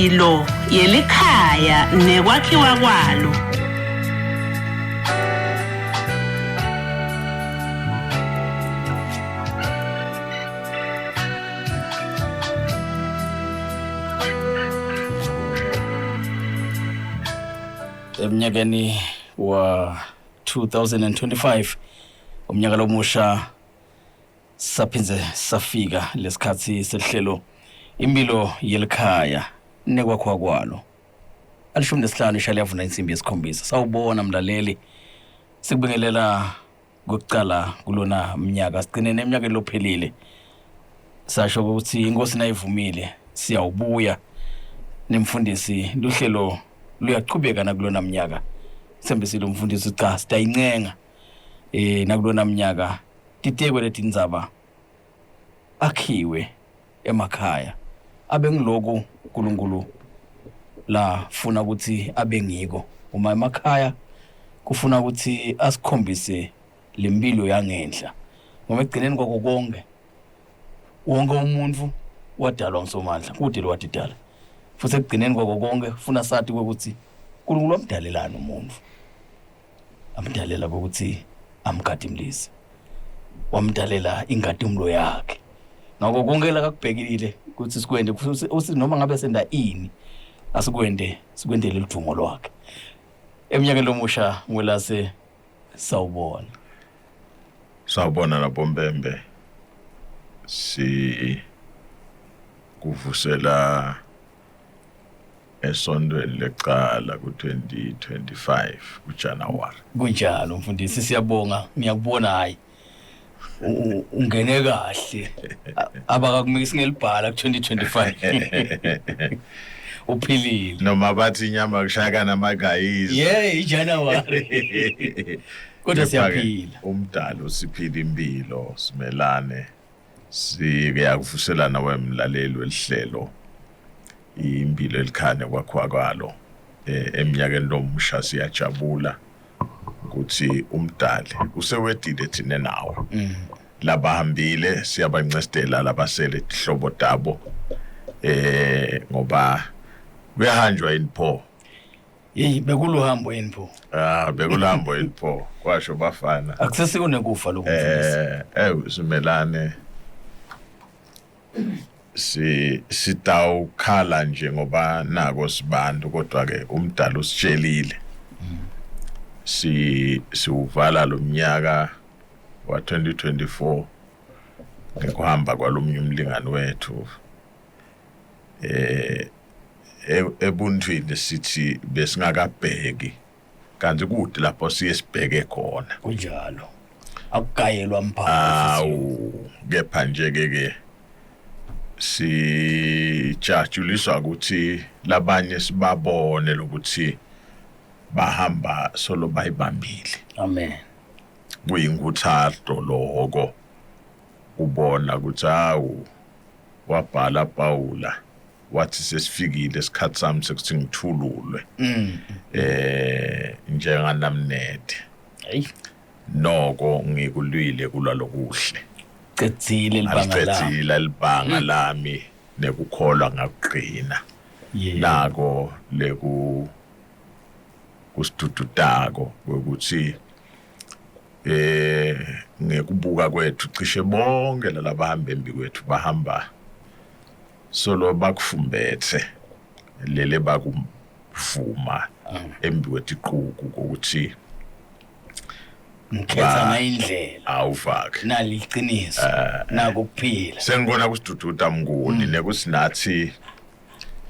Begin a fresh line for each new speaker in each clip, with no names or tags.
Imphilo yelikhaya nekwakhiwa kwalo.
Eminyakeni wa 2025 umnyaka lomusha saphindze safika lesikhatsi selihlelo impilo yelikhaya nekwakhiwa kwalo. 15 ishaya yavuna insimbi yesikhombisa. Sawubona mlaleli, sikubingelela kwekucala kulona mnyaka. Sigcine eminyakeni lophelile sasho ukuthi inkosi nayivumile siyawubuya nemfundisi. Luhlelo luyachubeka nakulona mnyaka. Sembisile umfundisi, cha, sitayincenga nakulona mnyaka titekwe letindzaba, akhiwe emakhaya abe ngiloku uNkulunkulu la funa ukuthi abe ngiko. Uma emakhaya kufuna ukuthi asikhombise lempilo yangenhla, ngoba ekugcineni kwako konke wonke umuntu wadalwa nguSomandla, kude lo wadidala. Futhi ekugcineni kwako konke funa sathi ukuthi uNkulunkulu wamdalelana umuntu, amdalela ukuthi amgadimlise, wamdalela ingadumlo yakhe. Ngakho konke la kakubhekile ukuthi sikwende, uthi noma ngabe senda ini, asikwende, sikwendele ludumo lwakhe. Eminyakeni lomusha Mwelase, sawubona.
Sawubona labombembe, si kuvusela esontweni lecala ku-2025 kuJanuary.
Kunjalo mfundisi, siyabonga, ngiyakubona. Hayi, ungene kahle, abakakumikisi ngelibhala ku-2025, uphilile.
Noma bathi inyama kushaya namagayizi.
Yeah, iJanuary kodwa siyaphila.
Umdalo usiphila impilo simelane, sikuyakuvuselana wemlaleli welihlelo impilo elikhane kwakhiwa kwalo. Eminyakeni lomusha siyajabula ukuthi umdali usewedile thina nawe. Labahambile siyabancestela, labasele tihlobo tabo, ngoba kuyahanjwa inpho.
Hey, bekuluhambo inpho.
Ah, bekuluhambo inpho, kwasho bafana.
Akusesiko nekufa lokho mfundisi.
Simelane, si sitawukhala nje ngoba nako sibantu, kodwa ke umdala usitshelile. Si siuvala lo mnyaka wa 2024 ngekuhamba kwalomnye umlingani wethu. Ebuntwini sithi besingakabheki, kanti kude lapho siye sibheke khona.
Kunjalo, akugayelwa mphakathi.
Awu, kepha nje ke ke sijatshuliswa ukuthi labanye sibabone lokuthi bahamba solo bayibambile.
Amen.
Kuyinkuthato lokho ubona ukuthi hawu, wabhala Paula wathi sesifikile isikhathi sami sekuthi ngithululwe njenganamnethe.
Hey,
noko ngikulwile kulwa lokuhle,
cedzile libanga lami,
alicedzile libanga lami nekukholwa ngakugcina. Nako leku kusidudutako ukuthi ngekubuka kwethu cishe bonke lalabahamba embi kwethu bahamba solo bakufumbethe lele bakuvuma embi kwetiquku ukuthi
ngikhetha ngayindlela
awuvake
nali iqiniso nako kuphila.
Sengibona kusidududa Mnguni nekusinathi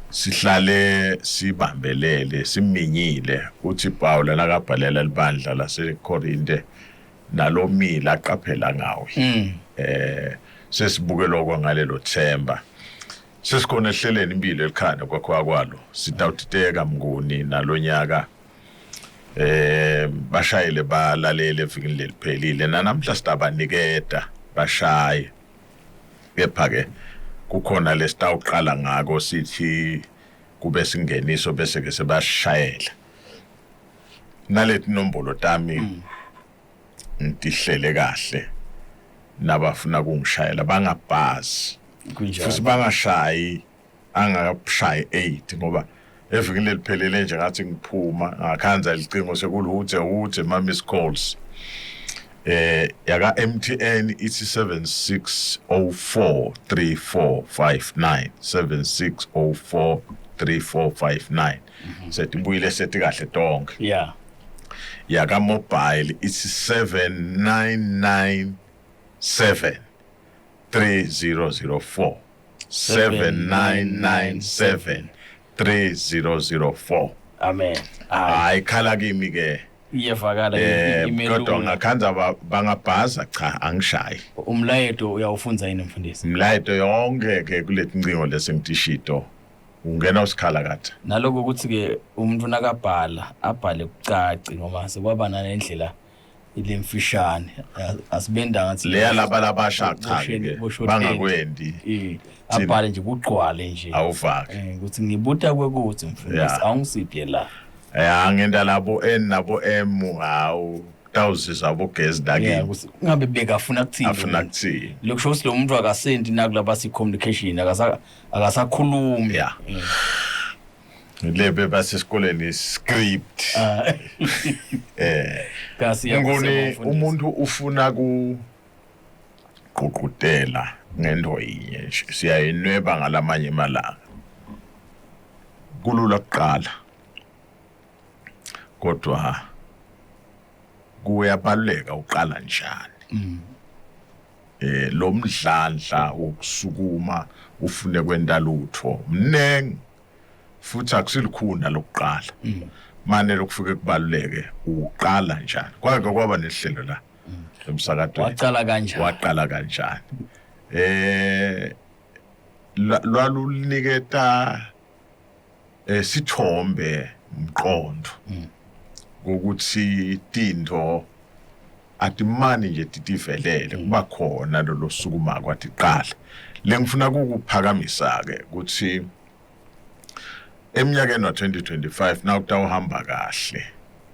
sihlale sibambelele siminyile. Uthi Paul nakabhalela libandla laseKorinte, nalomila aqaphela ngawe. Sesibuke lokho ngalelo themba, sesikhona ehleleni impilo elikhanda kwakho kwalo. Sitawutiteka Mnguni nalonyaka. Bashayele balalele evikini leliphelile, nanamhla sitabaniketa bashaye, kepha ke kukhona lesitawuqala ngako, sithi kube singeniso bese ke sebashayela. Naleti nombolo tami ngitihlele kahle, nabafuna kungishayela bangabhazi futhi bangashayi. Angakashayi 8 ngoba evikini leliphelele nje ngathi ngiphuma ngakhanza licingo sekuluhuthe huthe ma miss calls. Yaka MTN ithi 76043459, 76043459. Setibuyile, sethi kahle tonke. Yaka mobile ithi 7997 3004, 7997 3004.
Amen.
Hayi, khala kimi ke.
Iyevakala.
Imelula. Kodwa ngakhanza bangabhaza, cha, angishayi.
Umlayeto uyawufundza yini, mfundisi?
Umlayeto yonke ke kuleti ncingo lesengitishito ungena usikhala kade.
Naloko ukuthi-ke umuntu nakabhala abhale kucaci, ngoba sekwaba nalendlela lemfishane, asibenda ngathi
leya laba labasha, cha ke, bangakwendi.
Abhale nje kugcwale nje.
Awufaki.
Ukuthi ngibuta kwekuthi, mfundisi, awungisiphe la.
Ya, ngenta labo N nabo M, hawu, tawuzizwa abogezi
lakini. Ukuthi ngabe bekafuna kuthini.
Afuna kuthini.
Lokusho ukuthi lo muntu akasenti nakulaba si-communication, akasakhulumi.
Ya, lebe basesikoleni, script.
Kasi.
Ngoni umuntu ufuna ku gqugqutela ngento yinye nje, siyayinweba ngalamanye emalanga. Kulula kuqala, kodwa kuyabaluleka uqala njani. Lo mdlandla wokusukuma ufune kwenta lutho mnengi, futhi akusilikhuna lokuqala mane lokufike kubaluleke uqala njani. Kwake kwaba nehlelo la emsakadweni.
Waqala kanjani?
Waqala kanjani. Lwaluniketa sithombe umqondo ukuthi tinto atimani nje titivelele, kuba khona lolo sukuma kwathi qala. Lengifuna ukuphakamisa ke ukuthi eminyakeni wa-2025 nawutawuhamba kahle,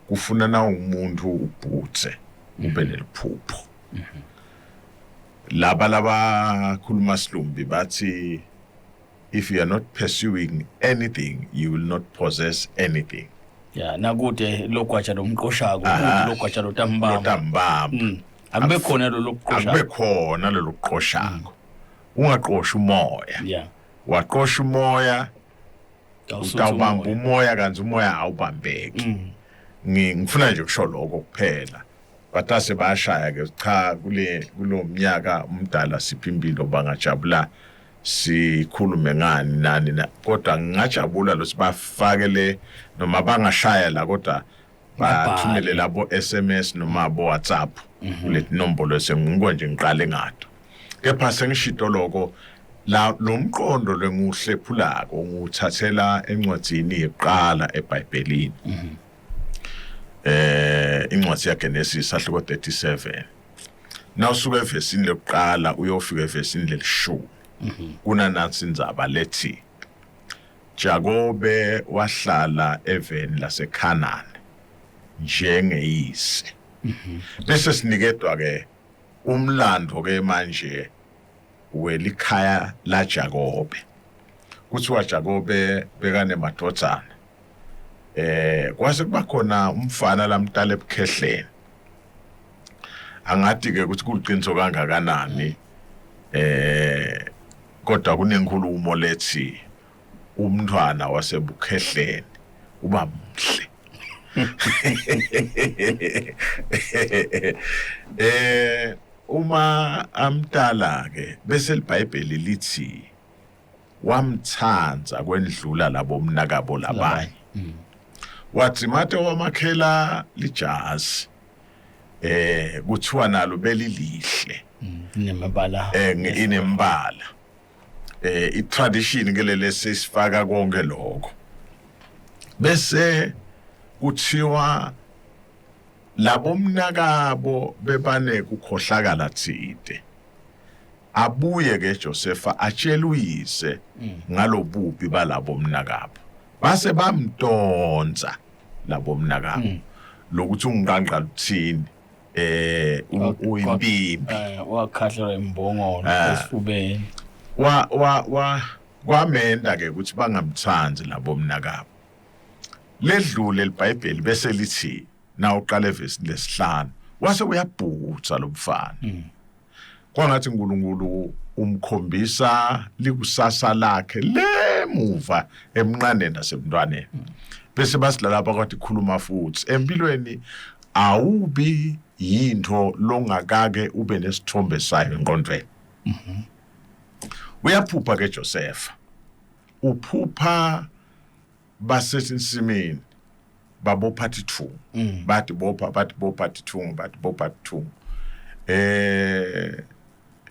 kufuna na umuntu ubhutse ube neliphupho. Laba labakhuluma silumbi bathi, "If you are not pursuing anything, you will not possess anything."
Ya, nakude logwaja lomqoshako, kude logwaja lotambamba.
Lotambamba.
Akube khona lo lokuqoshako.
Akube khona lolo kuqoshako, ungaqoshi umoya. Waqosha umoya,
Awusutha
utawubamba
umoya.
Umoya kanti umoya awubambeki. Ngifuna nje ukusho lokho kuphela. Batase bayashaya ke, cha, kule kulomnyaka umdala siphi impilo bangajabula sikhulume ngani nani na, kodwa ngingajabula lo sibafakele noma bangashaya la, kodwa bathumele labo SMS noma bo WhatsApp kuleti nombolo sengiko nje ngiqale ngato. Kepha sengishito lokho la, lo mqondo lenguhlephulako ngiwuthathela encwadzini yeqala eBhayibhelini, incwadi yaGenesis ahluko 37. Nawusuka evesini lokuqala uyofika evesini lelishumi, kunanansi indzaba lethi Jakobe wahlala eveni laseKhanani njengeyise. Bese sinikedwa ke umlando ke manje welikhaya la Jakobe. Kuthiwa Jakobe bekanemadvodzana, kwase kuba khona umfana lamtala ebukhehleni. Angathi ke ukuthi kuliqiniso kangakanani, kodwa kunenkulumo lethi umntwana wasebukhehleni uba mhle. Uma amtala ke, bese iBhayibheli lithi wamthanza kwendlula labo mnakabo labanye. Wathi mate wamakhela lijazi, kuthiwa nalo belilihle.
Nemabala.
Inembala. I-tradition ke lele sesifaka konke lokho. Bese kuthiwa labo mnakabo bebane kukhohlakala thide. Abuye ke Josepha atshela uyise ngalobubi balabo mnakabo, base bamtonsa labo mnakabo lokuthi ungiqanqa luthini, uyimpimpi.
Wakhahlelwa imbongolo esifubeni.
Wa wa wa Kwamenda ke ukuthi bangamthandi labo mnakabo. Ledlule libhayibheli bese lithi na uqala evesini lesihlanu wase uyabhutsa lo mfana. Kwangathi uNkulunkulu umkhombisa likusasa lakhe lemuva emnqaneni nasemntwaneni. Bese basilala lapha kwathi khuluma futhi empilweni awubi yinto longakake ube nesithombe sayo engqondweni. Uyaphupha ke Joseph. Uphupha basesinsimini babopha tithungu. Bathi bopha bathi bopha tithungu bathi bopha tithungu.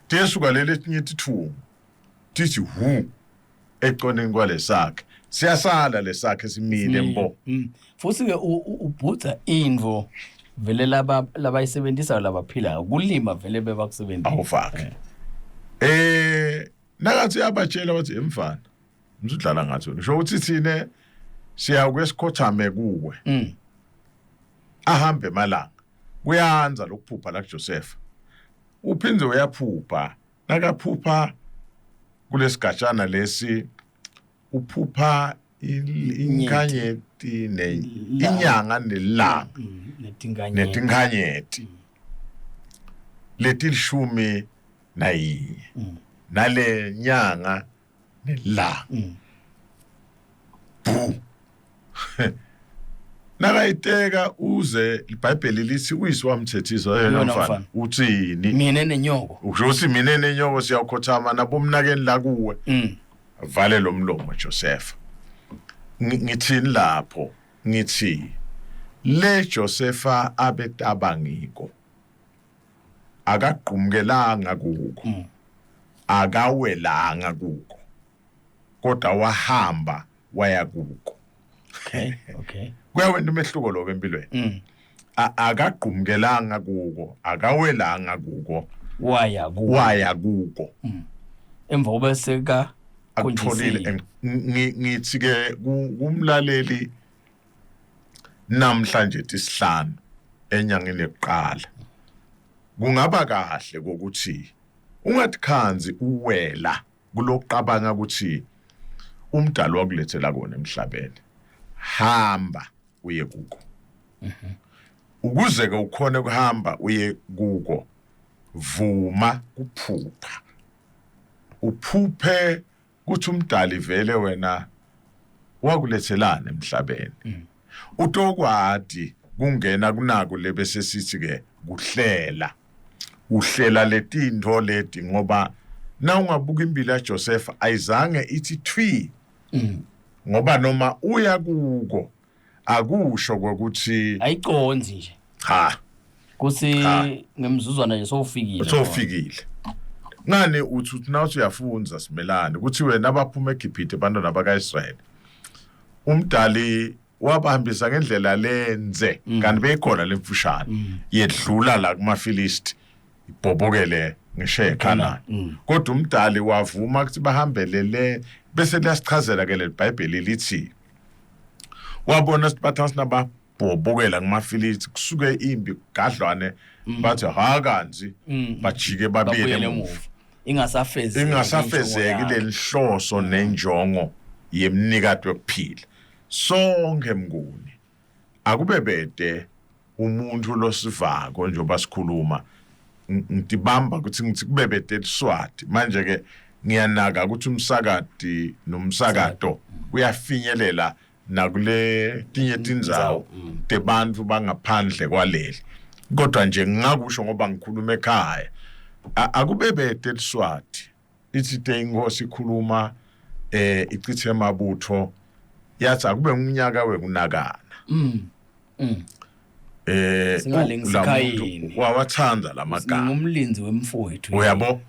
Tesuka leli etinye tithungu tithi hu econeni kwalesakhe. Siyasala lesakhe simile mbo.
Futhi ke ubhutsa indvo vele laba labayisebenzisayo labaphilayo kulima vele bebakusebenzisa.
Awufake. Nakathi abatshela bathi emfana mzudlala ngathi wena usho ukuthi thine siya kwesikhothame kuwe. Ahambe emalanga. Kuyanza lokuphupha la kuJoseph. Uphinde uyaphupha nakaphupha kulesigatshana lesi uphupha inkanyeti ne inyanga nelanga netinkanyeti letilishumi nayinye nale nyanga nelanga. Bu nakayiteka uze iBhayibheli lithi uyise wamthethisa yena mfana uthini
mina nenyoko
usho ukuthi mina nenyoko siyakhothama nabomnakeni la kuwe. Vale lo mlomo Joseph. Ngithini lapho ngithi le Josepha abetaba ngiko akagqumkelanga kuko, akawelanga kuko, kodwa wahamba waya kuko.
Okay.
Kuyawenta umehluko lokho empilweni. Akagqumkelanga kuko, akawelanga kuko,
waya kuko.
Waya kuko.
Emva koba seka
akutholile. Ngithi ke kumlaleli namhlanje tisihlanu enyangeni yokuqala kungaba kahle kokuthi ungathikhanzi uwela kulokuqabanga ukuthi umdali wakulethela kona emhlabeni. Hamba uye kuko. Ukuze ke ukhone ukuhamba uye kuko, vuma kuphupha. Uphuphe kuthi umdali vele wena wakulethelana emhlabeni. Utokwati kungena kunako lebese sithi ke kuhlela. Uhlela letinto leti ngoba na ungabuka impilo yaJoseph ayizange ithi thwi. Ngoba noma uya kuko akusho ukuthi
ayiconzi nje.
Cha.
Kusi ngemzuzwana nje sowufikile.
Sowufikile. Ngani uthi nawuthi uyafunza simelane ukuthi wena abaphuma eGibhithe abantwana bakaIsrael umdali wabahambisa ngendlela lenze kanti beyikhona lemfushane yedlula la kumaFilisti ibhobokele ngisho eKhanani. Kodwa umdali wavuma ukuthi bahambele le bese liyasichazela ke leliBhayibheli lithi wabona sibatha sinababhobokela kumaFilisti kusuke impi kugadlwane bathi ha kanzi bajike babuyele emuva.
Ingasafezeki
lenhloso nenjongo yemnikati wekuphila. Sonke mnguni akube bede umuntu losivako njengoba sikhuluma ngidibamba ukuthi ngithi kube bede eliswati manje ke ngiyanaka ukuthi umsakati nomsakato uyafinyelela nakule tinye tindzawo tebantu bangaphandle kwaleli, kodwa nje ngingakusho ngoba ngikhuluma ekhaya akube bede eliswati ithi te inkosi ikhuluma ichithe emabutho yathi akube umnyaka wekunakana.
Singalengisikayini.
Wawathanda lamagama
ngumlinzi wemfowethu
uyabo.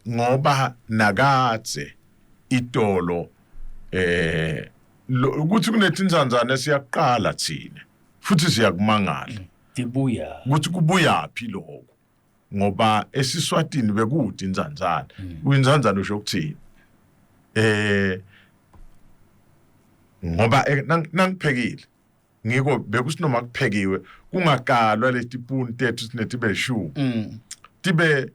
Ngoba nakadze itolo ukuthi kunetinzanzane siyaqala thina futhi siyakumangala
tibuya
ukuthi kubuyapi lokho ngoba esiswatini bekude inzanzane. Uyinzanzane usho ukuthini? Ngoba nangiphekile ngiko bekusinoma kuphekiwe kungakalwa letipuni tethu sinetibe 10 tibe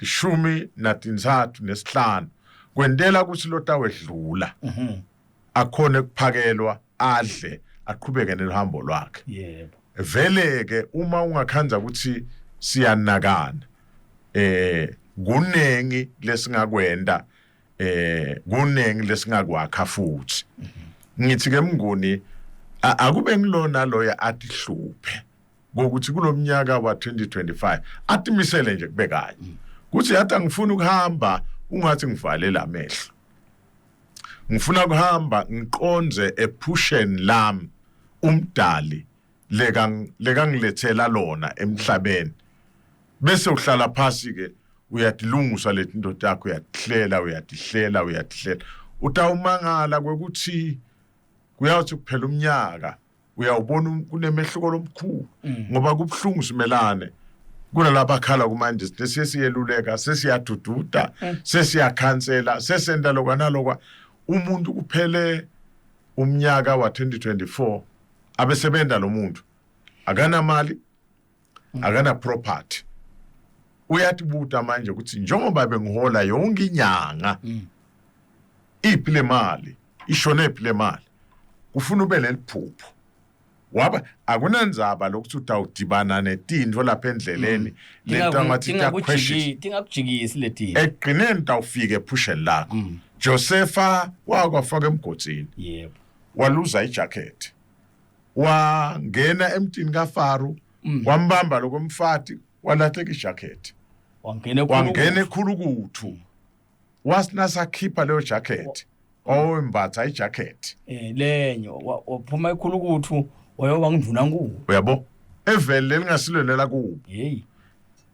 13 nesihlanu. Kwentela ukuthi lotawedlula akhone kuphakelwa, adle, aqhubeke neluhambo lwakhe.
Yebo.
Vele ke uma ungakhandza ukuthi siyanakana, kunengi lesingakwenda, kunengi lesingakwakha futhi. Ngithi ke Mnguni, akube ngilona loya atihluphe ngokuthi kulomnyaka wa 2025 atimisele nje kube kanye. Kuthi yathi angifuni ukuhamba ungathi ngivale lamehlo. Ngifuna ukuhamba ngiqonze ephusheni lami umdali lekangilethela lona emhlabeni. Bese uhlala phasi ke uyatilungisa letinto takho, uyatihlela, uyatihlela, uyatihlela. Utawumangala kwekuthi kuyawuthi kuphela umnyaka uyawubona kunemehluko lomkhulu, ngoba kubhlungu simelane kunalabakhala kumanje sesiyeluleka, sesiyadududa, sesiyakhansela, sesenta lokwa nalokwa. Umuntu kuphele umnyaka wa 2024 abesebenta lo muntu akanamali, akana property. Uyatibuta manje ukuthi njengoba bengihola yonke inyanga, iphi le mali, ishone phi le mali? Kufuna ube neliphupho. Waba akunandzaba lokuthi utawudibana netintfo lapha endleleni lento angathi
itakhweshisa, tingakujikisi leti.
Ekugcineni utawufika ephusheni lakho. Josefa wakwafaka emgodzini, waluza ijacket, wangena emtini kaFaro, wambamba lokomfati, walahleka ijacket,
wangena.
Wangena ekhulukuthu, wasinasakhipha leyo jacket, wawembatha ijacket.
Lenyo waphuma ekhulukuthu wayoba ngindvunankulu.
Uyabo, evele lelingasilwelela kubo.
Hey.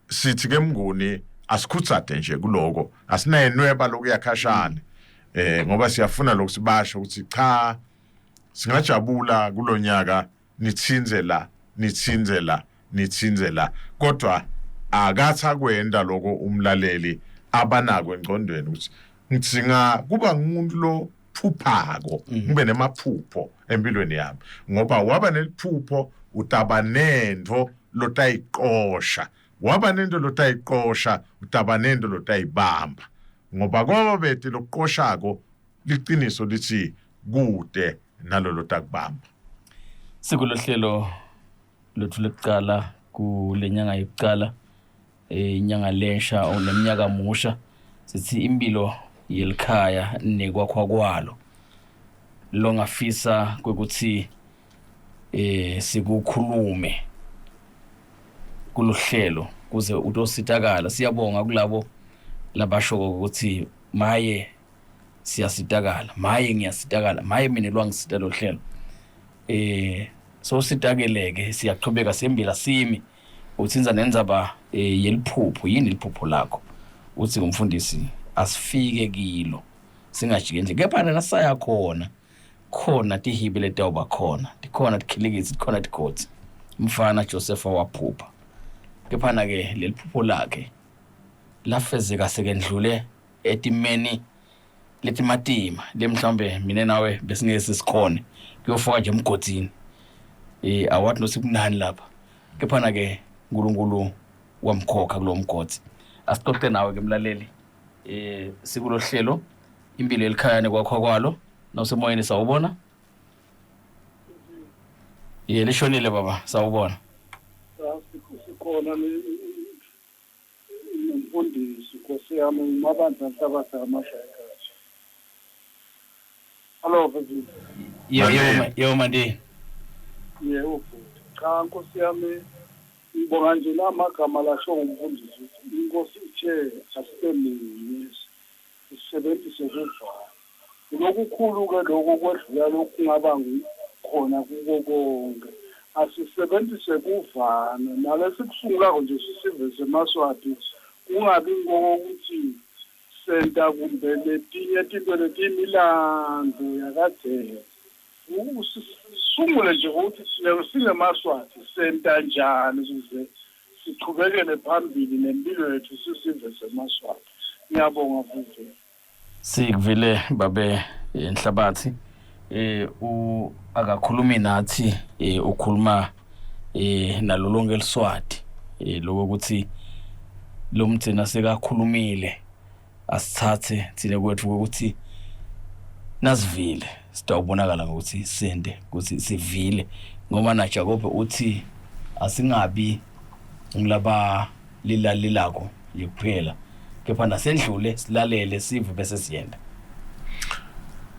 Sithi ke Mnguni, asikhutsate nje kuloko, asinayinweba lokuyakhashana, ngoba siyafuna lokusibasho ukuthi cha, singajabula kulonyaka nithinze la, nithinze la, nithinze la, kodwa akatha kwenda lokho umlaleli abanako engcondweni ukuthi ngidzinga kuba ngumuntu lo phuphako, ngibe nemaphupho empilweni yami, ngoba waba neliphupho utaba nento lotayiqosha, waba nento lotayiqosha utaba nento lotayibamba, ngoba kwaba beti lokuqoshako liqiniso lithi kude nalolo takubamba.
Sikulohlelo lwethu lokuqala kule nyanga yokuqala, inyanga lensha neminyaka musha, sithi impilo yelikhaya nekwakhwa kwalo. Longafisa kwekuthi sikukhulume kuluhlelo kuze utositakala, siyabonga kulabo labasho ukuthi maye siyasitakala, maye ngiyasitakala, maye mina lwangisita lo hlelo. So sitakeleke, siyaqhubeka sembila simi uthinza nendzaba yeliphupho. Yini liphupho lakho? Uthi umfundisi asifike kilo singajike nje, kepha nasaya khona khona tihibe letawuba khona, tikhona tikhilikithi, tikhona tigodzi. Umfana Joseph waphupha, kepha ke leliphupho lakhe lafezeka sekendlule etimeni letimatima le mhlawumbe mina nawe besingeke sisikhone kuyofaka nje emgodini, awathi nosikunani lapha, kepha ke uNkulunkulu wamkhokha kulo mgodi. Asixoxe nawe ke mlaleli, sikulohlelo impilo elikhaya nekwakho kwalo. Nawusemoyeni, sawubona. Ye, lishonile baba, sawubona.
Sikhona nomfundisi, nkosi yami, mabandla Nhlabathi amashayekazi. Hello, Mfundisi.
Yebo yebo yebo, Mandini.
Yebo bhuti. Cha, nkosi yami, ngibonga nje lamagama lasho ngumfundisi ukuthi inkosi ithe asibe munye, sisebenzise kuvana. Lokukhulu-ke lokho kwedlula lokhu kungaba khona kuko konke. Asisebenzise kuvana nalesikusungulako nje sisive semaSwati, kungabi ngokuthi senta kumbe letinye tinto letiyimilandvo yakadzeni. Sisungule nje ukuthi singemaSwati senta njani ukuze sichubekele phambili nempilo yethu sisive semaSwati. Ngiyabonga futhi.
Sikuvile babe Nhlabathi. U akakhulumi nathi, ukhuluma nalo lonke liSwati, lokho ukuthi lo mgcina sekakhulumile. Asithathe thina kwethu ukuthi nasivile sitawubonakala ngokuthi sende ukuthi sivile, ngoba na Jakobe uthi asingabi ngilaba lilalelako nje kuphela, kepha nasendlule silalele sive bese siyenda.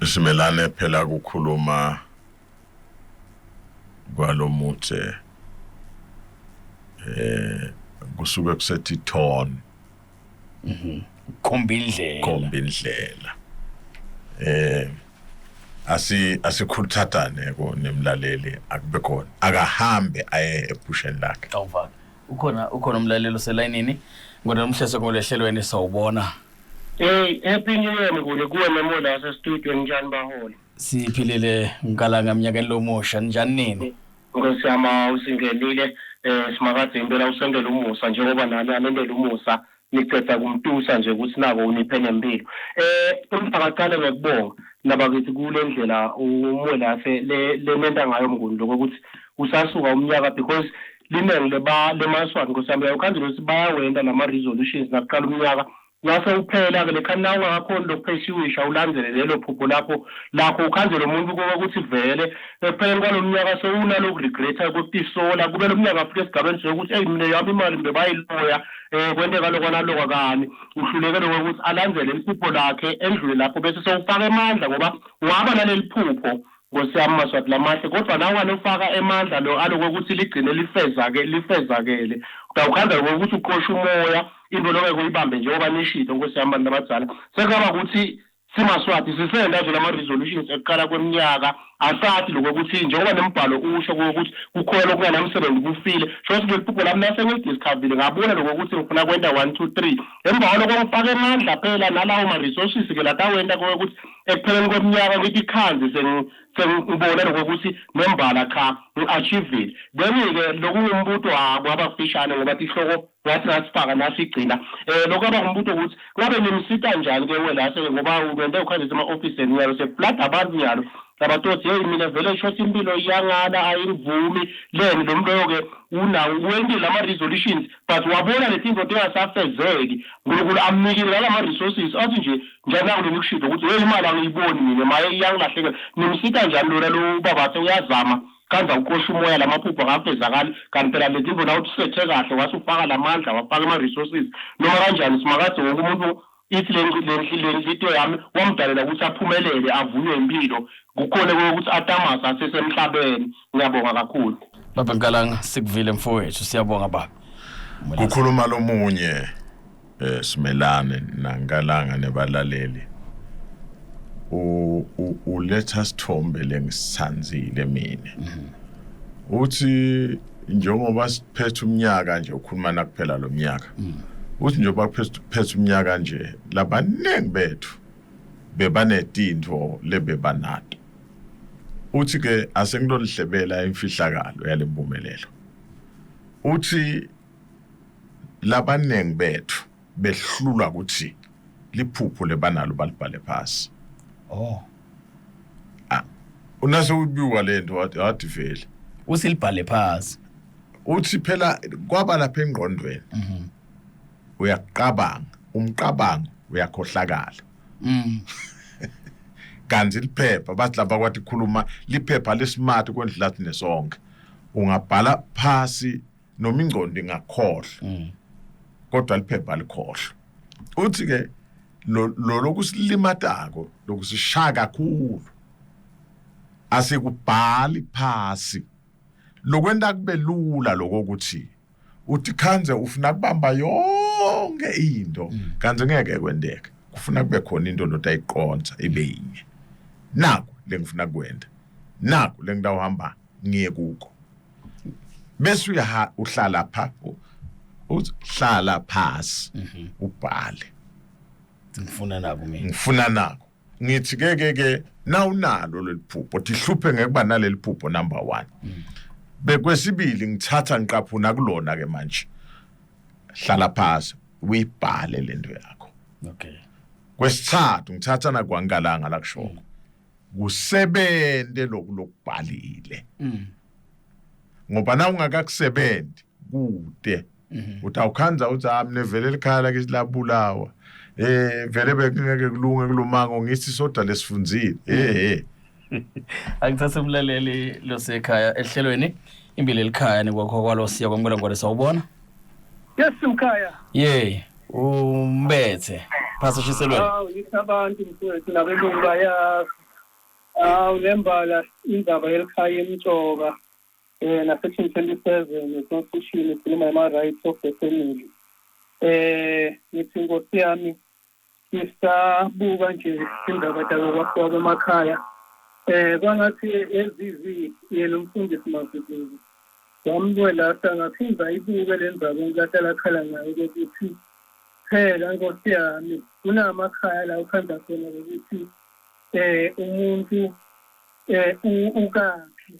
Simelane phela kukhuluma kwalomuthe kusuke kusethi tone.
Khomba indlela.
Khomba indlela. Asikhuluthathane ko nemlaleli, akube khona akahambe aye ephusheni lakhe.
Awuvaka. Ukhona umlaleli oselayinini. Ngona umhlese ngolehlelweni sawubona.
Hey, happy new year mnguni kuwe memola wase studio, njani baholi?
Siphilile nkalanga eminyakeni lomusha, njani nini?
Nkosi yami, usingenile simakade impela usendele umusa njengoba nani anendele umusa, niceda kumtusa nje ukuthi nako uniphe nempilo. Umphakaqale ngekubonga nabakithi kule ndlela umwelase le nenta ngayo mnguni lokho ukuthi usasuka umnyaka, because liningi leba lemaswati, nkosi yami, uyawukhanzela ukuthi bayawenta lama resolutions nakuqala umnyaka, ngase uphela ke lekhani na ungakhoni lokupheshiwisha ulandzele lelo phupho lakho ukhanzele umuntu ukuthi vele ekupheleni kwalo mnyaka sewunaloku regreta kwekutisola kube lo mnyaka afike esigabeni sokuthi eyi, mina yami imali mbe bayiloya, kwenteka lokho naloko, kani uhluleke lokho ukuthi alandzele liphupho lakhe endlule lapho bese sewufaka emandla, ngoba ungaba naleli phupho, nkosi yami, maswati lamahle, kodwa nawe unganofaka emandla lo aloko ukuthi ligcine lifezake lifezakele, utawukhandza ukuthi uqosha umoya into longeke uyibambe njengoba nishilo, nkosi yami, bantu abadzala. Sekungaba ukuthi simaswati sisenda nje lama-resolutions ekuqala kweminyaka, asathi lokho ukuthi njengoba nembhalo usho ukuthi kukhona lokunganamsebenzi kufile, sho ukuthi leli lami nasengilidiscoverile, ngabona lokho ukuthi ngifuna kwenta 1 2 3, emva kwaloko ngifake emandla phela nalawo ma-resources-ke latawenta ukuthi ekupheleni kweminyaka ngithi ikhanzi sengibona lokho ukuthi nembala cha, ngi-achievile. Then-ke lokungumbuto kwaba kufishane ngoba tihloko ngathi ngasifaka nasigcina lokho aba ngumbuto ukuthi ngabe nimsita njani ke welase, ngoba wente ukhangisa ema-ofisini nyalo sekuflada abantu nyalo labatotsi, hey, mina vele shot impilo iyangala, ayingivumi leni lo muntu loyo-ke unawo wentile lama-resolutions, but wabona leti ntfo tingasafezeki. Nkulunkulu amnikile nalama-resources, athi nje njani ngikushido ukuthi hey, imali angiyiboni mina, maye iyangilahlekela. Nimsita njani lona lo babathe uyazama kanza uqosha umoya, lamaphupho akafezakali, kanti phela leti ntfo nawuthi usethe kahle wase ufaka lamandla, wafaka ama-resources noma kanjani, simakadze wonke umuntu ithi le nhliziyo yami wamdalela ukuthi aphumelele, avunywe impilo, kukhona ukuthi atamasa asesemhlabeni. Ngiyabonga kakhulu.
Baba Nkalanga, sikuvile mfowethu, siyabonga baba.
Kukhuluma lomunye simelane nankalanga nebalaleli, uletha sithombe lengisithanzile mina. Uthi njengoba siphethe umnyaka nje, ukhuluma nakuphela lo mnyaka, uthi njengoba kuphethe umnyaka nje, labaningi bethu bebanetintfo lebebanato. Uthi ke asengilolihlebela imfihlakalo yalempumelelo. Uthi labaningi bethu behlulwa ukuthi liphupho lebanalo balibhale phasi.
Oh.
Unase uyibuka lento, wathi vele
usilibhale phasi.
Uthi phela kwaba lapha engqondweni, uyaqabanga, umqabango uyakhohlakala, kanti liphepha bathi lapha kwathi khuluma liphepha lesmart kwendlela thina sonke, ungabhala phasi noma ingqondo ingakhohlwa, kodwa liphepha likhohlwa. Uthi ke lo lokusilimatako, lokusishaya kakhulu, asikubhali phasi. Lokwenta kube lula lokho ukuthi uthi khanze ufuna kubamba yonke into, kanti ngeke kwenteke. Kufuna kube khona into lotayiqonza ibe yinye: naku lengifuna kwenta, naku lengitawuhamba ngiye kuko, bese uyaha uhlala pha, uthi hlala phasi ubhale.
Ngifuna nako mina.
Ngifuna nako. Ngithi ke ke ke nawunalo leli phupho, tihluphe ngekuba naleli phupho number 1. Bekwesibili ngithatha ngiqaphuna kulona ke manje, hlala phasi uyibhale lento yakho. Kwesithathu ngithatha nakwangalanga la kushoko kusebente lokhu lokubhalile, ngoba na ungakakusebenzi kude utawukhanza uthi, "Ah, mina vele likhaya lakithi labulawa." Vele bekungeke kulunge kulumango ngithi sodwa lesifundzile.
Angithathe umlaleli losekhaya ehlelweni impilo elikhaya nekwakho kwalo siya kwamukela ngwane sawubona.
Yes mkhaya.
Yey, umbethe. Phasa shiselweni.
Hawu yithi abantu mfowethu nabelungu bayazi. Hawu lembala indaba yelikhaya imcoka. Na section 27 ye-constitution ikhuluma ama-rights of the family. Ngithi nkosi yami sisabuka nje indaba takokwakhiwa kwemakhaya. Kwangathi ezizi yena umfundisi Mazibuko wamlwela sangaphinda ayibuke le ndzaba onke akhala ngayo ukuthi phela nkosi yami kunamakhaya la ukhanda khona ukuthi umuntu ukakhe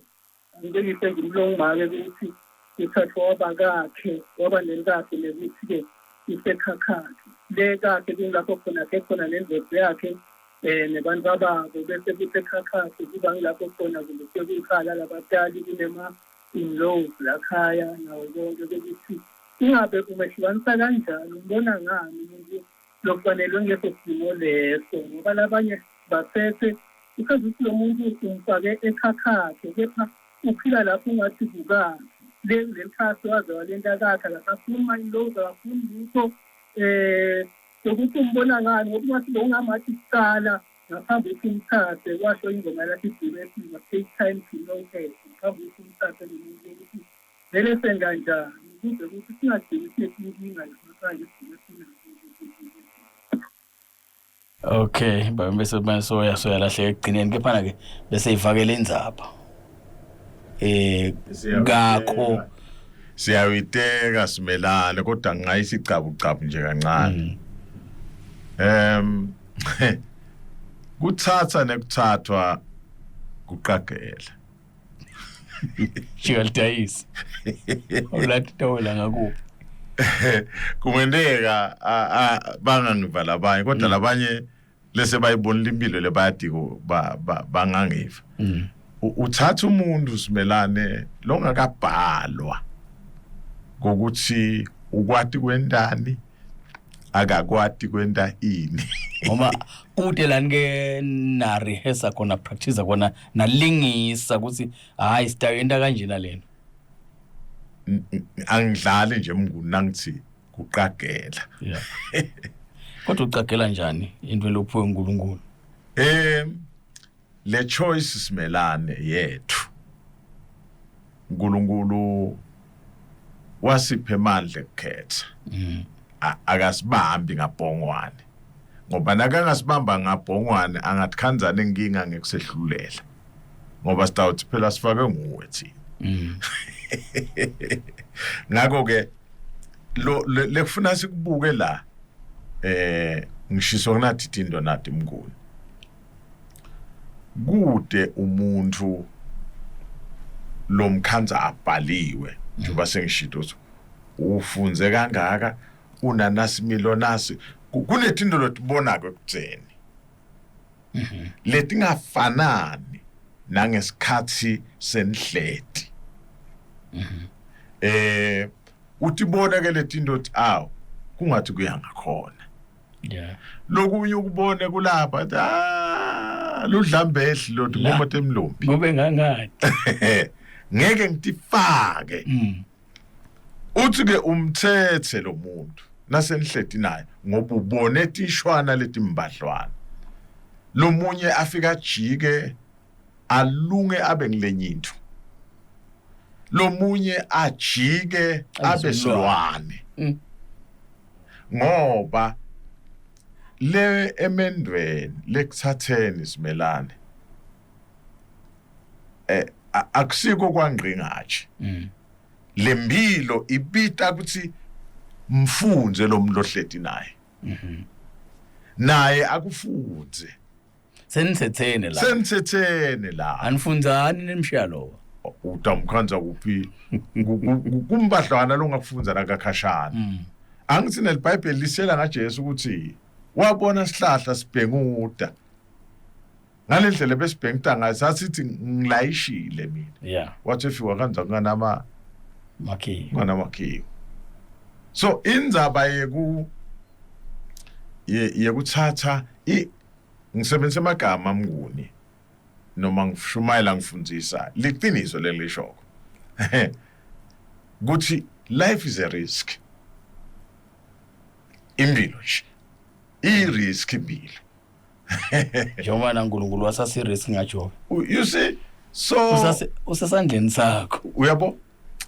angibekise nje umlongo make ukuthi uthathwa wabakakhe waba nelikakhe nekuthi-ke isekhakhakhe le kakhe kungilapho khona khe khona nendlozi yakhe nebantu bababo bese kuthi ekhakhakhe kuba ngilapho khona kumbe sekuyikhaya labatali kunema-in-laws lakhaya nawo konke kokuthi ingabe umehlukanisa kanjani umbona ngani umuntu lokufanelwe ngeso simo leso ngoba labanye bathethe ukhazi ukuthi lo muntu umfake ekhakhakhe kepha uphila lapho ungathi kukakhe leli khasi waze walenta kakhe akasafuni ma-in-laws akafuni lutho sokuthi umbona ngani ngoba ungathi bowungamathi kuqala ngaphambi ukuthi umthathe kwasho ingoma lathi idube take time to know her ngaphambi ukuthi umthathe lo muntu ukuthi vele senganjani ukuze ukuthi singagcini sinetinkinga lamakhaya esigcine sinazo.
Okay, bese soya soyalahleka ekugcineni kepha ke bese ifakele indzaba. Kakho
siyawiteka simelane kodwa ngayisicabu cabu nje kancane. Kuthatha nekuthathwa kuqagela.
Jikalidayisi. Ulatitawela ngakuphi?
Kungenteka bangangiva labanye kodwa labanye lese bayibonile impilo lebayadiko bangangiva. Uthatha umuntu simelane longakabhalwa ngokuthi ukwati kwentani akakwati kwenta ini
ngoba kude lani ke na rehearsa khona practice khona nalingisa ukuthi hayi sitayenta kanjena lena.
Angidlali nje mnguni nangithi kuqagela.
Yeah. Kodwa uqagela njani into elophiwe uNkulunkulu?
Le choice simelane yethu. uNkulunkulu wasiphe amandla ekukhetha. Akasibambi ngabhongwane. Ngoba nakangasibamba ngabhongwane angathikhanzana inkinga ngekusehlulela. Ngoba sitawuthi phela sifake nguwe thina. Ngakho ke lo lekufuna sikubuke la ngishiso kunathi tinto nathi mnguni. Kude umuntu lomkhanza abhaliwe njengoba sengishito ukuthi ufunze kangaka unanasimilo nasi kunetinto lotibonako ekutseni letingafanani nangesikhathi senihleti. Utibona ke letinto uthi aw kungathi kuya ngakhona.
Yeah.
Lokunye ukubone kulapha athi ludlambehli lo tinkomo temlumbi.
Kube ngangathi.
Ngeke ngitifake. Uthi ke umthethe lo muntu nasenihleti naye ngoba ubone tishwana letimbadlwana. Lomunye afika ajike alunge abe ngilenye into. Lomunye ajike abe silwane. Ngoba le emendweni lekuthatheni simelane akusiko kwangqingathi. Lembilo ibita ukuthi mfunze lo muntu ohleti naye. Naye akufunze.
Senithethene la.
Senithethene la.
Anifunzani nimshiya lo.
Utamkhanza kuphi kumbadlwana longakufunza la kakhashana. Angithi neliBhayibheli lisela ngaJesu ukuthi wabona sihlahla sibhenguda. Ngalendlela besibhenguda ngayo sasithi ngilayishile mina.
Yeah.
Wathi efika kanza kunganama
makhiwo.
Kunganama makhiwo. So indzaba yeku Yekuthatha ngisebenzisa amagama mnguni noma ngishumayela ngifundzisa liqiniso lelishoko kuthi life is a risk, impilo nje i-risk impilo.
Njengoba naNkulunkulu wasasirisk ngaJobe.
You see, so
Usesandleni sakho.
Uyabo,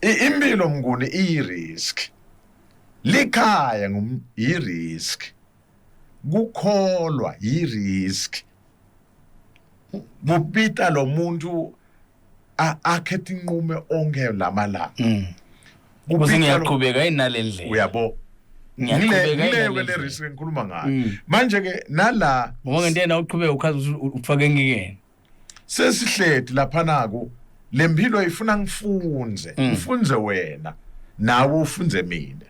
impilo mnguni iyi-risk, likhaya yi-risk, kukholwa yi-risk, kubita lo muntu akhethe inqume onke lamalanga.
Kuze ngiyaqhubeka yini ndlela?
Uyabo.
Ngiyaqhubeka
ngile
yini
le
nale
risk engikhuluma ngayo. Manje ke nala
Ngoba ngento yena uqhubeka ukhazi ukuthi ufake enkingeni.
Sesihleti lapha nako lempilo ifuna ngifunze, ufunze wena nawe ufunze mina.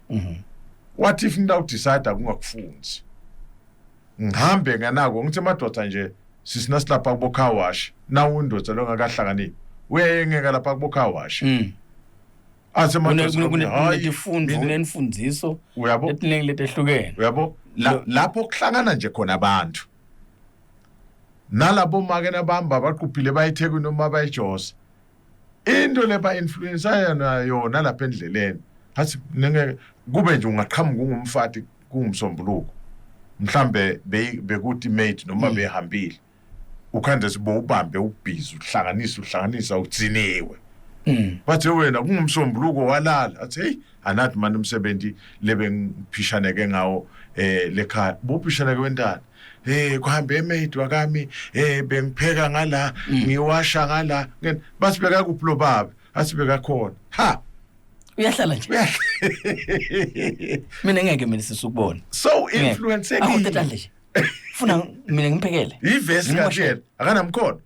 What if ngitawudecide kungakufunzi, ngihambe nganako ngithi madoda nje sisina silapha kubo car wash, nawu indoda lo ngakahlakaniphi uyayengeka lapha kubo car wash, athi madoda, hayi,
Kunetifundo, kunemfundziso
Uyabo?
letiningi letehlukene.
Uyabo, lapho kuhlangana nje khona abantu nalabo make nabahamba baquphile bayithekwini noma bayijosa into leba influence yona yona lapha endleleni, athi ningeke kube nje ungaqhamuka ungumfati kungumsombuluko, mhlambe bekuthi mate noma behambile, ukhande sibo ubambe ubhizi uhlanganisa uhlanganisa udziniwe. Bathe wena kungumsombuluko walala, athi hey, anathi manje umsebenzi lebe ngiphishaneke ngawo lekhaya buphishaneke wentana, kuhambe emate wakami, bengipheka ngala, ngiwasha ngala. Bathi beka kuphi lo baba? Athi beka khona ha.
Uyahlala nje. Mina ngeke mina sisukubona.
So influence.
Akuthetha nje. Funa mina ngiphekele.
Ivesi
Ngimoshe.
kathi akanamkhono.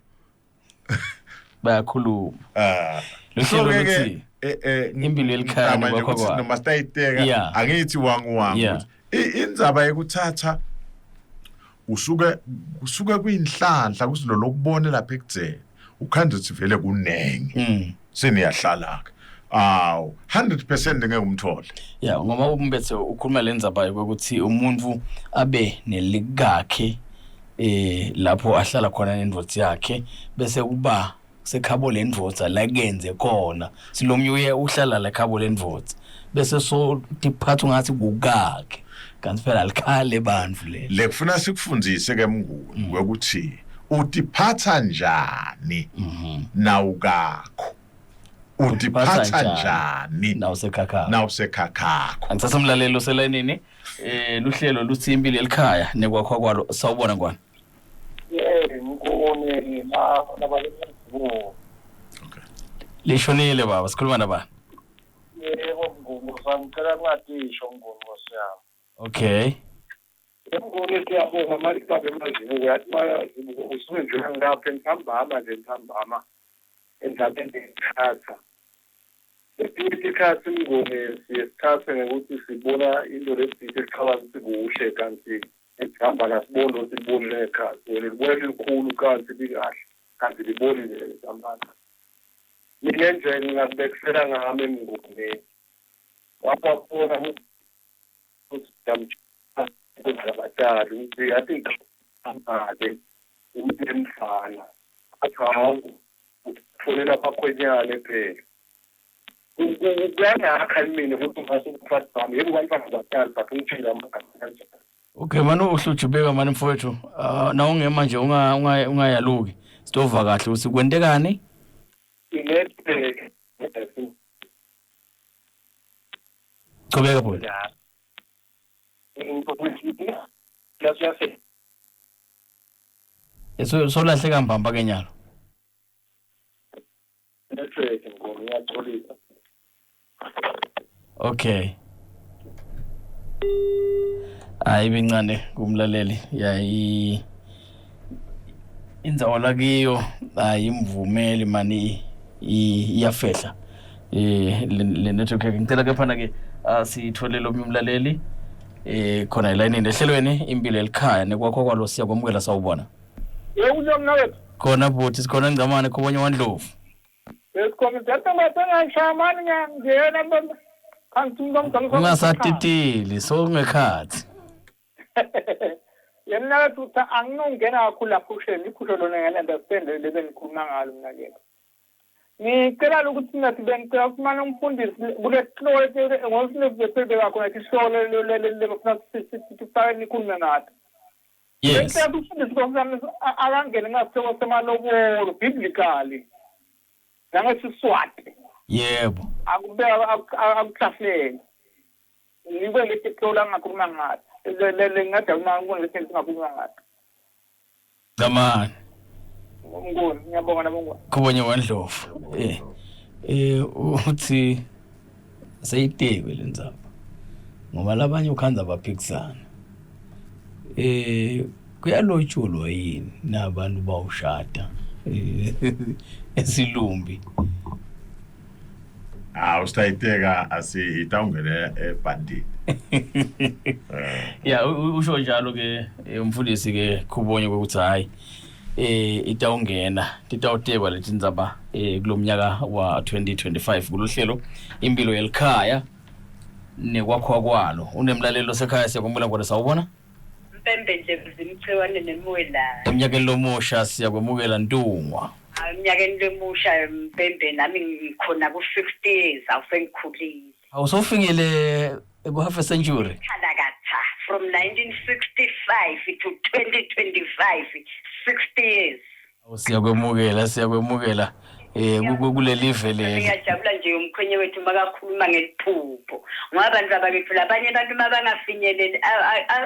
Bayakhuluma.
Ah.
Lo hlelo
So ke
luthi impilo yelikhaya
ngicabanga nje
nekwakha
ukuthi
kwayo.
noma sitayiteka, angithi wangu wangu ukuthi indzaba yekuthatha usuke kusuke kuyinhlanhla kusilolo lokubone lapha ekudzeni ukhanda ukuthi vele kunengi, seniyahlala ke, awu, 100% ngeke umthole.
Ya, ngoba umbethe ukhuluma le ndzaba yokuthi umuntu abe nelikakhe lapho ahlala khona nendvodza yakhe, bese kuba sekhabo lendvodza la kenze khona silomnye uye uhlala la khabo lendvodza, bese so tiphatha ungathi kukakhe, kanti phela alikhale bantfu le.
Lekufuna sikufundzise ke mnguni ukuthi utiphatha njani nawukakho, utiphatha njani
nawusekhakha.
Nawusekhakhakho.
Angithatha umlaleli oselayinini. Luhlelo luthi impilo elikhaya nekwakho kwalo. Sawubona kwana.
Yebo, ngikubone la labalimi.
Lishonile baba, sikhuluma nabani?
Yebo Mnguni, ngicela kungatisho Mnguni Nkosi yami.
Okay.
Mnguni, siyabonga mali babe Mazibuko, yathi Mazibuko usuke nje ngapha entambama nje, entambama endabeni yekuthatha. Letinye tikhatsi Mnguni siye sithathe ngekuthi sibona into letsite esicabanga ukuthi kuhle, kanti ekuhamba kasiboni ukuthi libonile ngekhathi. Wena libona lilikhulu kanti likahle, kanti libonile entambama. Mina nje ngingakubekisela ngami Mnguni. Wabona ukuthi abatali ukuthi yathi ngale umuntu emfana athi hawu, utfolela abakhwenyane phela. Kuyangakha mina ukuthi ngase umfati wami, yebo, bantwana batali, but ungitshele amagama kanjani.
Okay manje uhlujubeka manje mfowethu, na ungema nje ungayaluki, sitova kahle ukuthi kwentekani.
I-network.
Chubeka bhuti.
Yase
So solahleka mbamba ke nyalo.
Network ngoma, ngiyaxolisa.
Okay, hayi bincane kumlaleli yayi indzawo lakiyo ayimvumeli mani, iyafehla le network yakhe. Ngicela ke phana ke asithole lo umlaleli khona elayinini ehlelweni impilo elikhaya nekwakho kwalo. Siyakwamukela, sawubona.
Yebo, mnakethu.
Khona bhuti, sikhona ngcamane khobonye wandlovu.
Esikhona njalo mani ngiyangena kanti umuntu omdala
Ungasatitili sokungekhathi.
Yena nathi anginongena kakhulu lapho usheni iphusho lona ngiyali-understand le benikhuluma ngalo mina ke. Ngicela ukuthi nathi bengicela ukuthi mane umfundisi kule sihloko ngosinebheke kakhona isihloko lebafuna sifake nikhulume ngathi.
Yes.
Bengicela ukuthi umfundisi Nkosi akangene ngasihloko semalobolo biblically. NangesiSwati.
Yebo.
Akubeka akuhlahlele. Ngikwe leti sihloko angakhuluma ngathi. Le ngingajabula ngibone leti singakhuluma ngathi.
Zamani.
Ngoni ngiyabonga nabongwa.
Kubonye wandlovu. Uthi seyitekwe lendzaba. Ngoba labanye ukhanza baphikisana. Kuyalotshulwa yini nabantu bawushada esilumbi.
Hawu sitayiteka asitawungena ebhandini.
Ya usho njalo ke umfundisi ke Khubonye ukuthi hayi itawungena titawutekwa letindzaba kulomnyaka wa 2025 kulohlelo impilo yelikhaya nekwakhiwa kwalo. Unemlalelo sekhaya siyakwamukela ngwane sawubona.
Mpembe nje zimcewane nemuwelana.
Eminyakeni lomusha siyakwemukela Ntungwa.
Eminyakeni lomusha Mpembe nami ngikhona ku 60 years awusengikhulile.
Awusofikile ku half a century.
Khalakatha from 1965 to 2025 60 years.
Siyakwemukela siyakwemukela kuleli live leli.
Ngiyajabula nje umkhwenye wethu makakhuluma ngeliphupho. Ngoba abantu abakethu labanye abantu mabangafinyeleli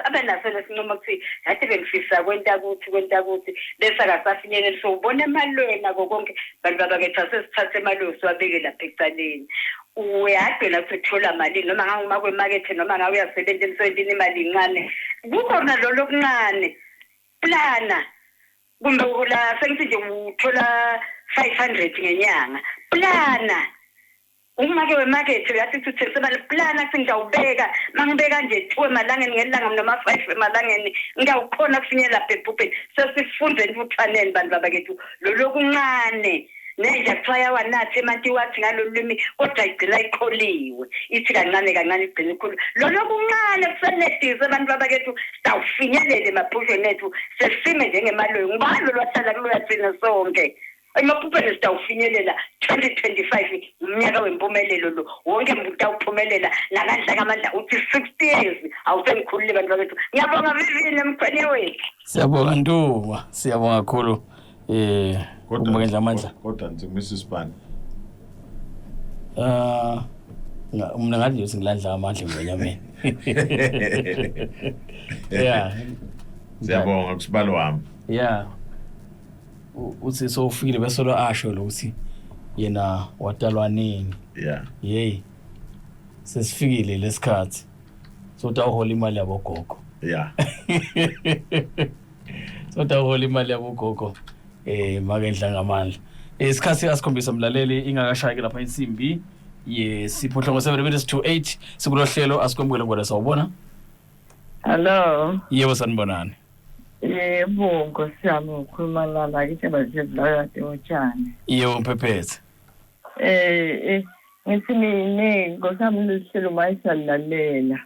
abenaso lesinqumo ukuthi yathi bengifisa kwenta ukuthi bese akasafinyeleli so ubona emalweni konke bantu abakethu asesithathe emalweni siwabeke lapha ecaleni. Uyagcina ukuthola mali noma nganguma kwemakethe noma ngawe uyasebenza emsebenzini imali incane. Kukhona lo lokuncane. Plana kumbe la sengithi nje uthola 500 ngenyanga. Plana umake wemakethe uyathi uthengise imali plana sengiyawubeka mangibeka nje 2 emalangeni ngelanga noma 5 emalangeni ngiyawukhona kufinyelela lapha ephupheni. Sesifunde entuthaneni bantu babakethu lolokuncane nenja kuthiwa yawanatha emanti wathi ngalolu lwimi kodwa igcina ikholiwe ithi kancane kancane igcina ikhulu lolokuncane kusenedise abantu babakethu sitawufinyelela emaphushweni ethu sesime njengemaloyi ngibalo lwahlala kuloya thina sonke emaphupheni sitawufinyelela 2025 umnyaka wempumelelo lo wonke umuntu utawuphumelela nakandla ngamandla uthi 60 years awusengikhulile bantu bakethu. Ngiyabonga Vivini emkhwenye wethu.
Siyabonga Ntungwa, siyabonga kakhulu. Kodwa amandla.
Kodwa nje Mrs Bani.
Mina ngathi nje singilandla amandla ngonyameni. Yeah.
Siyabonga kusibalo wami.
Yeah. Uthi sowufikile bese lo asho lo uthi yena watalwa nini.
Yeah.
Yey. Sesifikile lesikhathi. Sotawuhola imali yabogogo.
Yeah.
Sotawuhola imali yabogogo. Makendla ngamandla. Isikhathi asikhombisa mlaleli ingakashayeki lapha insimbi yesiphohlongo 7:28 sikulohlelo asikwemukele ngwele sawubona.
Hello.
Yebo sanibonani.
Yebo Nkosi yami ukhuluma lana kithi bazivula kade otshani.
Yebo Mphephethe.
Ngithi mina Nkosi yami luhlelo mayisalalela.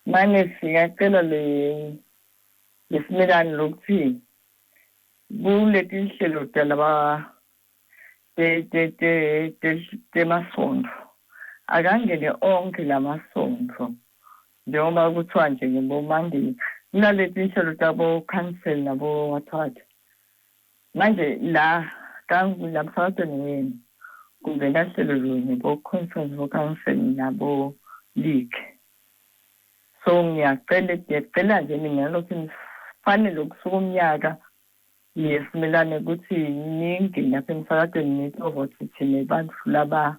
Manje siyacela le lesimelane lokuthi kuletinhlelo talaba temasonto akangene onke lamasonto njengoba kuthiwa nje ngibomandile kunaletinhlelo tabo council nabo wathwatha manje la lamsakazweni wenu kungena hlelo lunye bo-conference bo-council nabo league. So ngiyacela nje mina lokhu nifanele ukusuka umnyaka yesimelane ukuthi ningene lapha emsakazweni nitovothi thina bantu laba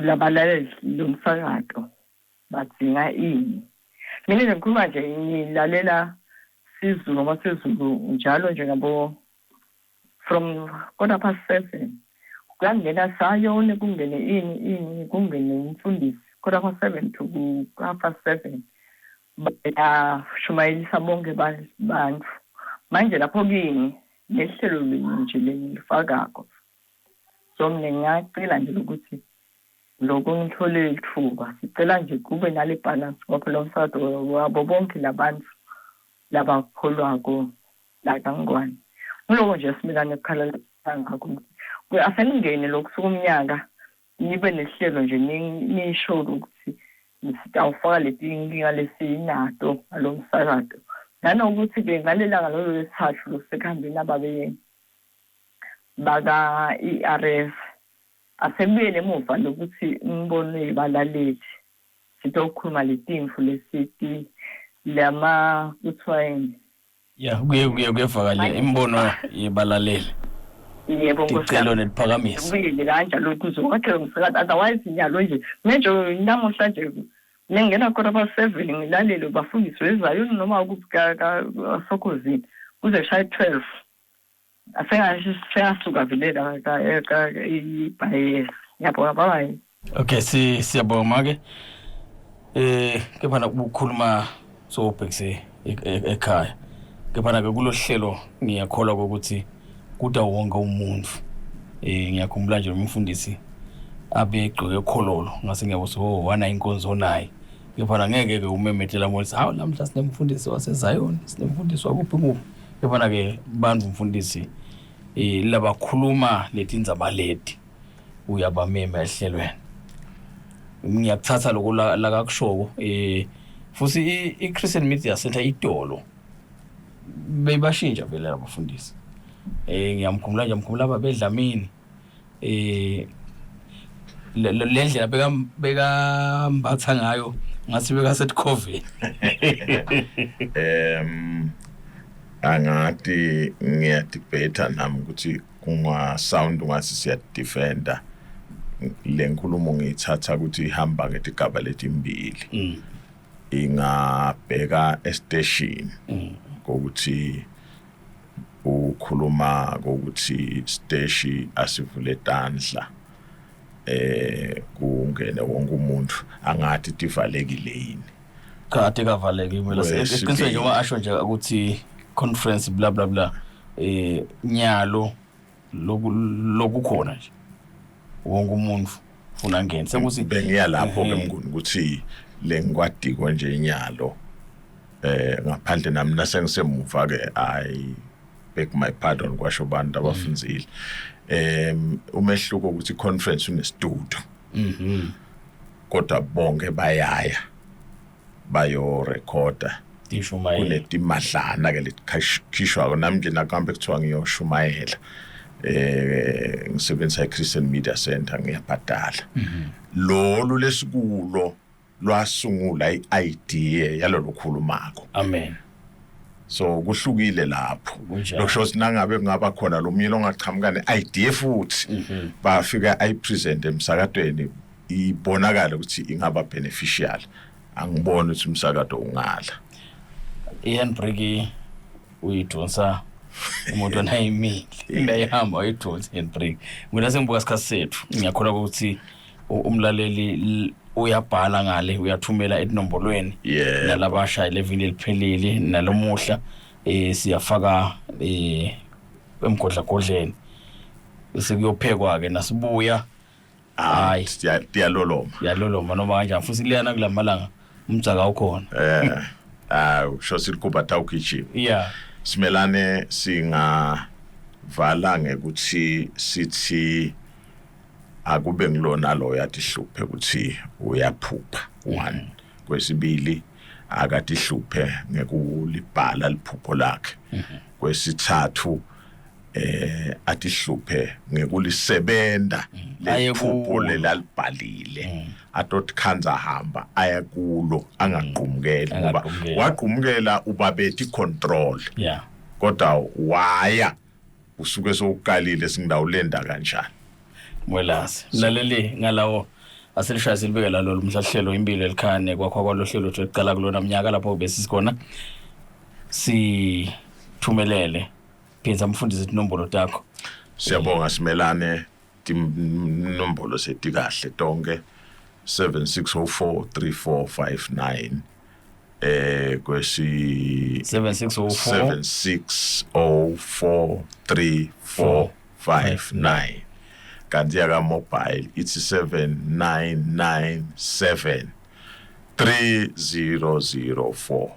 labalalela lo msakazo badinga ini. Mina nje ngikhuluma nje ngilalela siZulu noma siZulu njalo nje ngabo from 7:15 kuyangena sayone kungene ini kungene umfundisi 7:15 to 7:30 bayashumayelisa bonke bantu. Manje lapho kini nehlelo linye nje lelifakako. So mina ngiyacela nje ukuthi Loko ngithole litfuba, sicela nje kube nale balance ngoba phela umsakato wabo bonke labantu labakholwako la kaNgwane. Nguloko nje Simelane ekukhala ngakho. Aseningene lokusuka umnyaka nibe nehlelo nje nisho ukuthi sitawufaka letinkinga lesinato ngalo msakato. Nanokuthi-ke ngalelanga lolo lesithathu losekuhambeni ababe baka ERF asekubuyele emuva lokuthi imibono yebalaleli sitokhuluma letimfu lesiti lama kuthiwa yini?
Ya, kuye kuye kuyevakala imibono yebalaleli.
Yebo, Nkosi
Ticelo
yami.
neliphakamiso.
Kubuyele kanjalo kuze kwakhe umsakazo, otherwise nyalo nje manje namuhla nje nengena 7:15 ngilalele bafundiswe eZayoni noma kuphi kaSokhozini kuze kushaye 12 asengasuka vele la ibhayesi. Ngiyabonga, bye bye.
Okay, si siyabonga make. Kepha nakukhuluma sobhekise ekhaya. Kepha ke kulohlelo ngiyakholwa ukuthi kuda wonke umuntu. Ngiyakhumbula nje umfundisi abegqoke khololo ngase ngiyabona oh wana inkonzo naye. Kepha ngeke ke umemetela molithi hawu namhla sinemfundisi waseZion, sinemfundisi wakuphi kuphi. Kepha ke bantu umfundisi labakhuluma letindzaba leti uyabamema ehlelweni. Ngiyakuthatha lokho lakakushoko futhi i-Christian Media Center itolo bebashintsha vele labafundisi. Ngiyamkhumbula nje, ngiyamkhumbula babedlamini le ndlela bekambatha ngayo ngathi bekasetikhoveni.
Angathi ngiyadebate nami ukuthi kunga sound ngathi siyadefenda le nkulumo, ngiyithatha ukuthi ihamba ngetigaba letimbili. Ingabheka estation ukuthi ukhuluma ukuthi steshi asivule tandla kungene wonke umuntu, angathi tivalekile yini.
Kade kavaleki impela.
Kwesibili.
Eqinisweni njengoba asho nje ukuthi conference bla bla bla, nyalo lokukhona nje wonke umuntu ufuna ngene sekuthi
bengiya lapho ke Mnguni ukuthi lengikwadiko nje inyalo ngaphandle nami nasengisemuva ke, I beg my pardon kwasho abantu abafunzile. Umehluko ukuthi conference unestudio, kodwa bonke bayaya bayo recorda
Tishumayela.
Kunetimadlana ke letikhishwako. Nami nje nakuhambe kuthiwa ngiyoshumayela, ngisebenzisa i-Christian Media Center, ngiyabhadala. Lolu lesikulo lwasungula i-idea yalolo khulumako.
Amen.
So kuhlukile lapho.
Kunjalo.
Lokusho ukuthi nangabe kungaba khona lo munye longachamuka ne-idea futhi bafika ayipresent emsakatweni, ibonakala ukuthi ingaba beneficial, angiboni ukuthi umsakato ungala.
I-handbrake uyidonsa umuntu onayimile iyahamba uyidonsa i-handbrake. Mina sengibuka isikhathi sethu, ngiyakholwa ukuthi umlaleli uyabhala ngale, uyathumela etinombolweni nalabashayela evini eliphelile nalomuhla siyafaka emgodlagodleni bese kuyophekwa ke nasibuya. Hayi.
Tiyaloloma.
Yaloloma noma kanjani futhi liyana kulamalanga umdzaka ukhona.
Awu sho silikuba tawugijima. Simelane singavala ngekuthi sithi akube ngilona loyo atihluphe ukuthi uyaphupha, one. Kwesibili akatihluphe ngekulibhala liphupho lakhe. Kwesithathu atihluphe ngekulisebenta
Aye
lephupho
kulo.
lelalibhalile, atotikhandza hamba aya kulo angaqhumukeli, ngoba
Angaqhumukeli.
waqhumukela ubabethi control. Kodwa waya usuke sowuqalile singidawulenda kanjani.
Mwelase mlaleli, ngalawo asilishaya silibeke lalo mhlahlelo impilo elikhane kwakho kwalohlelo lethu ekuqala kulona mnyaka lapho besisikhona sithumelele phinza mfundisi inombolo takho.
Siyabonga Simelane, tinombolo setikahle tonke, 76043459 kwesi
7604
76043459. Kanti yaka mobile ithi 7997 3004.